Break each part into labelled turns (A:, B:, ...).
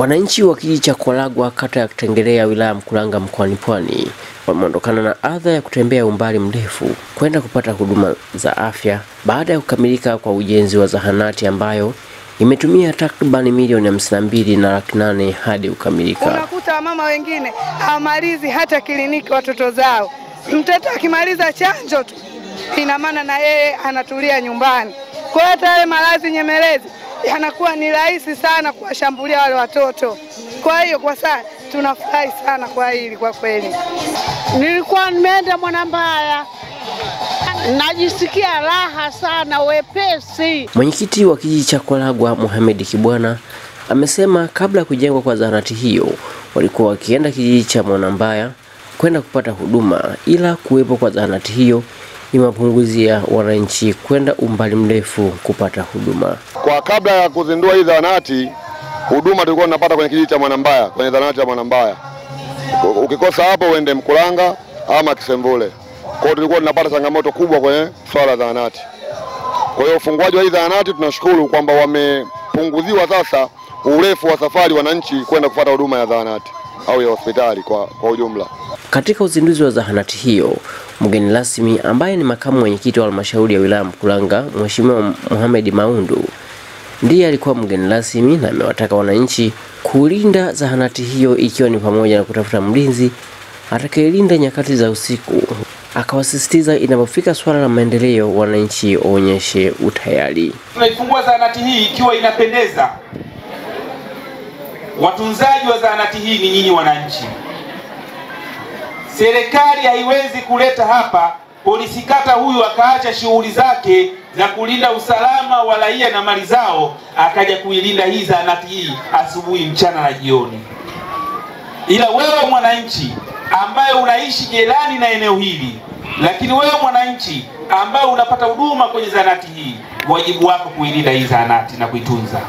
A: Wananchi wa kijiji cha Kwalagwa kata ya Tengelea wilaya Mkuranga mkoani Pwani wameondokana na adha ya kutembea umbali mrefu kwenda kupata huduma za afya baada ya kukamilika kwa ujenzi wa zahanati ambayo imetumia takriban milioni 52,800,000 hadi kukamilika.
B: Unakuta mama wengine hawamalizi hata kliniki watoto zao. Mtoto akimaliza chanjo tu ina maana na yeye anatulia nyumbani. Kwa hiyo hata yale maradhi nyemelezi yanakuwa ni rahisi sana kuwashambulia wale watoto. Kwa hiyo kwa sasa tunafurahi sana kwa hili kwa kweli.
C: Nilikuwa nimeenda Mwanambaya, najisikia raha sana, wepesi.
A: Mwenyekiti wa kijiji cha Kwalagwa Mohamed Kibwana amesema kabla ya kujengwa kwa zahanati hiyo walikuwa wakienda kijiji cha Mwanambaya kwenda kupata huduma, ila kuwepo kwa zahanati hiyo imepunguzia wananchi kwenda umbali mrefu kupata huduma.
D: Kwa kabla ya kuzindua hii zahanati, huduma tulikuwa tunapata kwenye kijiji cha Mwanambaya, kwenye zahanati ya Mwanambaya. Ukikosa hapo uende Mkuranga ama Kisemvule. Kwa hiyo tulikuwa tunapata changamoto kubwa kwenye swala la zahanati. Kwa hiyo ufunguaji wa hii zahanati tunashukuru kwamba wamepunguziwa sasa urefu wa safari wananchi kwenda kupata huduma ya zahanati au ya hospitali kwa ujumla.
A: Katika uzinduzi wa zahanati hiyo, mgeni rasmi ambaye ni makamu mwenyekiti wa halmashauri ya wilaya Mkuranga, Mheshimiwa Mohamed Maundu, ndiye alikuwa mgeni rasmi na amewataka wananchi kulinda zahanati hiyo, ikiwa ni pamoja na kutafuta mlinzi atakayelinda nyakati za usiku. Akawasisitiza inapofika swala la maendeleo wananchi waonyeshe utayari.
E: Tunaifungua zahanati hii ikiwa inapendeza. Watunzaji wa zahanati hii ni nyinyi wananchi. Serikali haiwezi kuleta hapa polisi kata huyu akaacha shughuli zake za kulinda usalama wa raia na mali zao akaja kuilinda hii zahanati hii asubuhi, mchana na jioni. Ila wewe mwananchi ambaye unaishi jirani na eneo hili, lakini wewe mwananchi ambaye unapata huduma kwenye zahanati hii, wajibu wako kuilinda hii zahanati na kuitunza.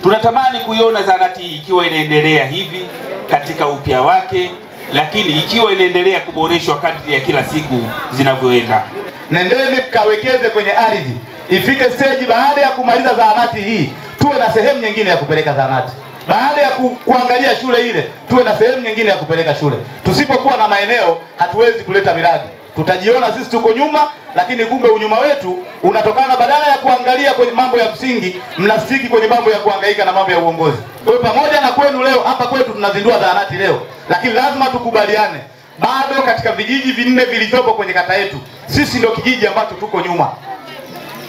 E: Tunatamani kuiona zahanati hii ikiwa inaendelea hivi katika upya wake, lakini ikiwa inaendelea kuboreshwa kadri ya kila siku zinavyoenda.
F: Nendeni mkawekeze kwenye ardhi, ifike stage baada ya kumaliza zahanati hii tuwe na sehemu nyingine ya kupeleka zahanati. Baada ya kuangalia shule ile tuwe na sehemu nyingine ya kupeleka shule. Tusipokuwa na maeneo hatuwezi kuleta miradi. Tutajiona sisi tuko nyuma, lakini kumbe unyuma wetu unatokana badala ya kuangalia kwenye mambo ya msingi, mnastiki kwenye mambo ya kuhangaika na mambo ya uongozi. Kwa hiyo pamoja na kwenu leo hapa kwetu tunazindua zahanati leo, lakini lazima tukubaliane bado katika vijiji vinne vilivyopo kwenye kata yetu, sisi ndio kijiji ambacho tuko nyuma.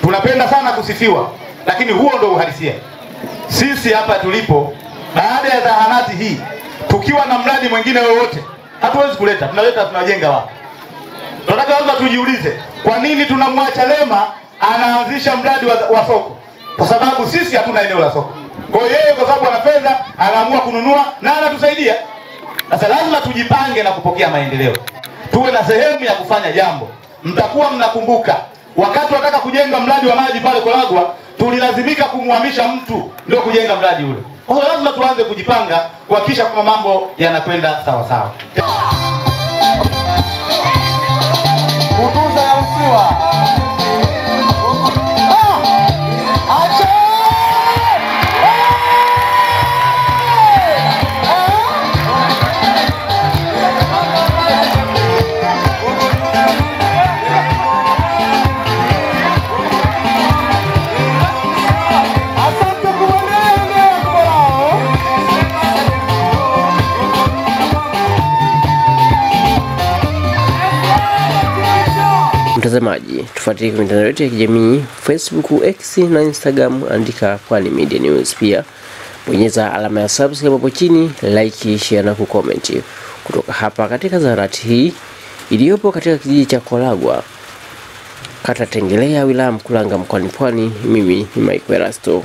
F: Tunapenda sana kusifiwa, lakini huo ndio uhalisia. Sisi hapa tulipo, baada ya zahanati hii, tukiwa na mradi mwingine wowote hatuwezi kuleta, tunaleta tunajenga wapi? Tunataka lazima tujiulize kwa nini tunamwacha Lema anaanzisha mradi wa soko? Kwa sababu sisi hatuna eneo la soko. Kwa hiyo yeye kwa sababu ana fedha anaamua kununua na anatusaidia. Sasa lazima tujipange na kupokea maendeleo. Tuwe na sehemu ya kufanya jambo. Mtakuwa mnakumbuka wakati wataka kujenga mradi wa maji pale Kwalagwa, tulilazimika kumhamisha mtu ndio kujenga mradi ule. Kwa hiyo lazima tuanze kujipanga kuhakikisha kwamba mambo yanakwenda sawa sawa.
G: Kutunza ya usiwa.
A: Mtazamaji, tufuatilie kwenye mitandao yetu ya kijamii Facebook, X na Instagram, andika Pwani Media News. Pia bonyeza alama ya subscribe hapo chini, like, share na kucomment. Kutoka hapa katika zahanati hii iliyopo katika kijiji cha Kwalagwa, kata Tengelea, wilaya Mkuranga, mkoani Pwani, mimi ni Mike Erasto.